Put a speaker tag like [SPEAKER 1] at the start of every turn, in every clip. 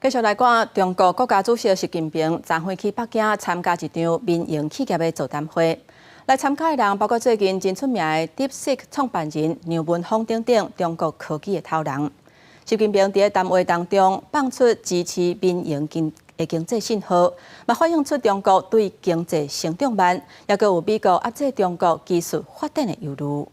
[SPEAKER 1] 繼續來看，中國國家主席習近平昨昏去北京參加一場民營企業的座談會。來參加的人包括最近真出名的 DeepSeek 創辦人梁文鋒等等中國科技的頭人。習近平佇咧談話當中放出支持民營經的經濟信號，嘛反映出中國對經濟成長慢，抑閣有美國壓制中國技術發展的憂慮。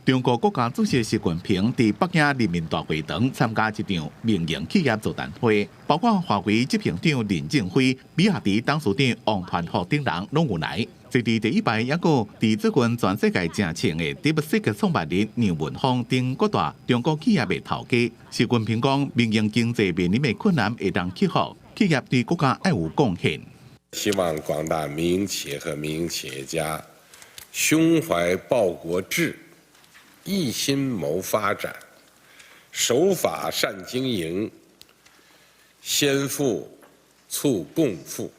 [SPEAKER 2] 中國國家主席習近平佇北京人民大會堂參加一場民營企業座談會，包括華為執行長任正非、比亞迪董事長王傳福等人攏有來。坐佇第一排，抑閣佇最近全世界誠紅的 DeepSeek 創辦人梁文鋒等各大中國企業的頭家。習近平講，民營經濟面臨的困難會當克服，企業對國家愛有貢獻。
[SPEAKER 3] 希望廣大民營企業和民營企業家胸懷報國志，一心謀發展，守法善經營，先富促共富，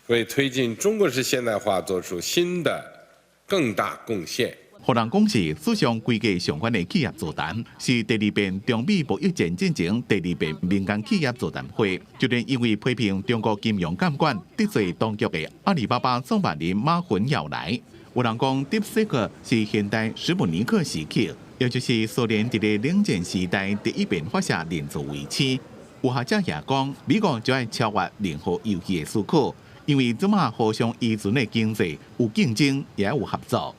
[SPEAKER 3] 為推進中國式現代化做出新的更大貢獻。
[SPEAKER 2] 予人講是史上規格上懸的企業座談，是第二遍中美貿易戰進前第二遍民間企業座談會。就連因為批評中國金融監管得罪當局的阿里巴巴創辦人馬雲也有來。有人講，DeepSeek 是現代史普尼克時刻，也就是蘇聯佇咧冷戰時代第一遍發射人造衛星。有學者也講，美國就愛超越任何遊戲的思考，因為這馬互相依存的經濟有競爭，也有合作。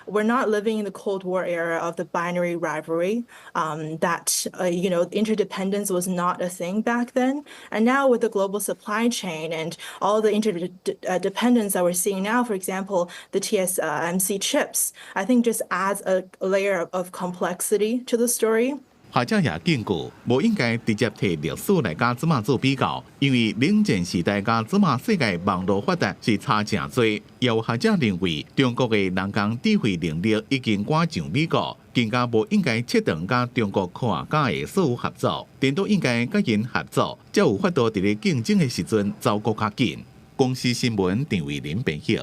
[SPEAKER 4] We're not living in the Cold War era of the binary rivalry, that interdependence was not a thing back then. And now with the global supply chain and all the interdependence that we're seeing now, for example, the TSMC chips, I think just adds a layer of complexity to the story.
[SPEAKER 2] 學者也警告，無應該直接提歷史來佮這馬做比較，因為冷戰時代佮這馬世界網路發達是差誠濟。也有學者認為，中國的人工智慧能力已經趕上美國，更加無應該切斷佮中國科學家的所有合作，顛倒應該佮𪜶合作，才有法度佇咧競爭的時陣走閣較緊。公視新聞陳慧琳編譯。